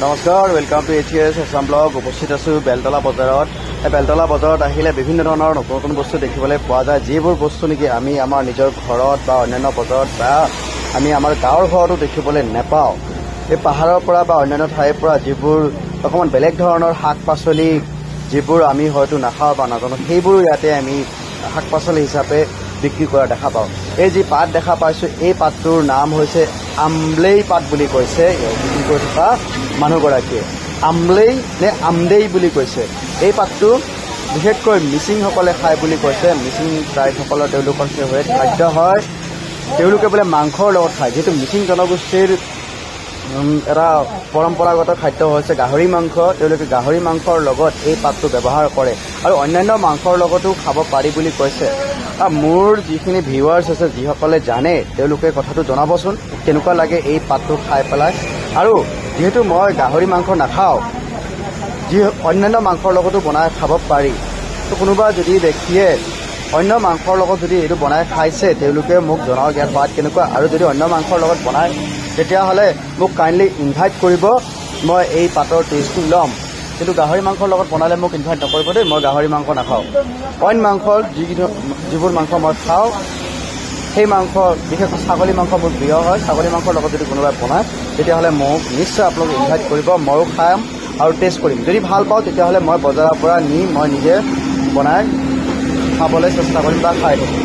নমস্কাৰ, welcome to H S Assam blog. উপস্থিত আছোঁ বেলতলা বজাৰত। এই বেলতলা বজাৰত আহিলে বিভিন্ন ধৰণৰ নতুন নতুন বস্তু দেখিবলৈ পোৱা যায়, যিবোৰ বস্তু নেকি আমি আমাৰ নিজৰ ঘৰত বা অন্যান্য বজাৰত বা আমি আমাৰ গাঁৱৰ ঘৰতো দেখিবলৈ নেপাওঁ। এই পাহাৰৰ পৰা বা অন্যান্য ঠাইৰ পৰা যিবোৰ অকণমান বেলেগ ধৰণৰ শাক পাচলি, যিবোৰ আমি হয়তো নাখাওঁ বা নাজানো, সেইবোৰো ইয়াতে আমি শাক পাচলি হিচাপে বিক্ৰী কৰা দেখা পাওঁ। এই যি পাত দেখা পাইছোঁ, এই পাতটোৰ নাম হৈছে আমলেই পাত বুলি কৈছে বিক্ৰী কৰি থকা মানুহগৰাকীয়ে। আমলেই নে আমদেই বুলি কৈছে। এই পাতটো বিশেষকৈ মিচিংসকলে খায় বুলি কৈছে। মিচিং ট্ৰাইবসকলৰ তেওঁলোকৰ ফেভৰেট খাদ্য হয়। তেওঁলোকে বোলে মাংসৰ লগত খায়। যিহেতু মিচিং জনগোষ্ঠীৰ এটা পৰম্পৰাগত খাদ্য হৈছে গাহৰি মাংস, তেওঁলোকে গাহৰি মাংসৰ লগত এই পাতটো ব্যৱহাৰ কৰে আৰু অন্যান্য মাংসৰ লগতো খাব পাৰি বুলি কৈছে। মোৰ যিখিনি ভিউৱাৰ্ছ আছে, যিসকলে জানে, তেওঁলোকে কথাটো জনাবচোন, কেনেকুৱা লাগে এই পাতটো খাই পেলাই। আৰু যিহেতু মই গাহৰি মাংস নাখাওঁ, যি অন্যান্য মাংসৰ লগতো বনাই খাব পাৰি, তো কোনোবা যদি ব্যক্তিয়ে অন্য মাংসৰ লগত যদি এইটো বনাই খাইছে, তেওঁলোকে মোক জনাওক ইয়াৰ সোৱাদ কেনেকুৱা। আৰু যদি অন্য মাংসৰ লগত বনায়, তেতিয়াহ'লে মোক কাইণ্ডলি ইনভাইট কৰিব, মই এই পাতৰ টেষ্টটো ল'ম। কিন্তু গাহৰি মাংসৰ লগত বনালে মোক ইনভাইট নকৰিব দেই, মই গাহৰি মাংস নাখাওঁ। অইন মাংস যিবোৰ মাংস মই খাওঁ, সেই মাংস, বিশেষকৈ ছাগলী মাংস মোৰ প্ৰিয় হয়। ছাগলী মাংসৰ লগত যদি কোনোবাই বনায়, তেতিয়াহ'লে মোক নিশ্চয় আপোনালোকে ইনভাইট কৰিব, ময়ো খাম আৰু টেষ্ট কৰিম। যদি ভাল পাওঁ, তেতিয়াহ'লে মই বজাৰৰ পৰা নি মই নিজে বনাই খাবলৈ চেষ্টা কৰিম বা খাই থাকিম।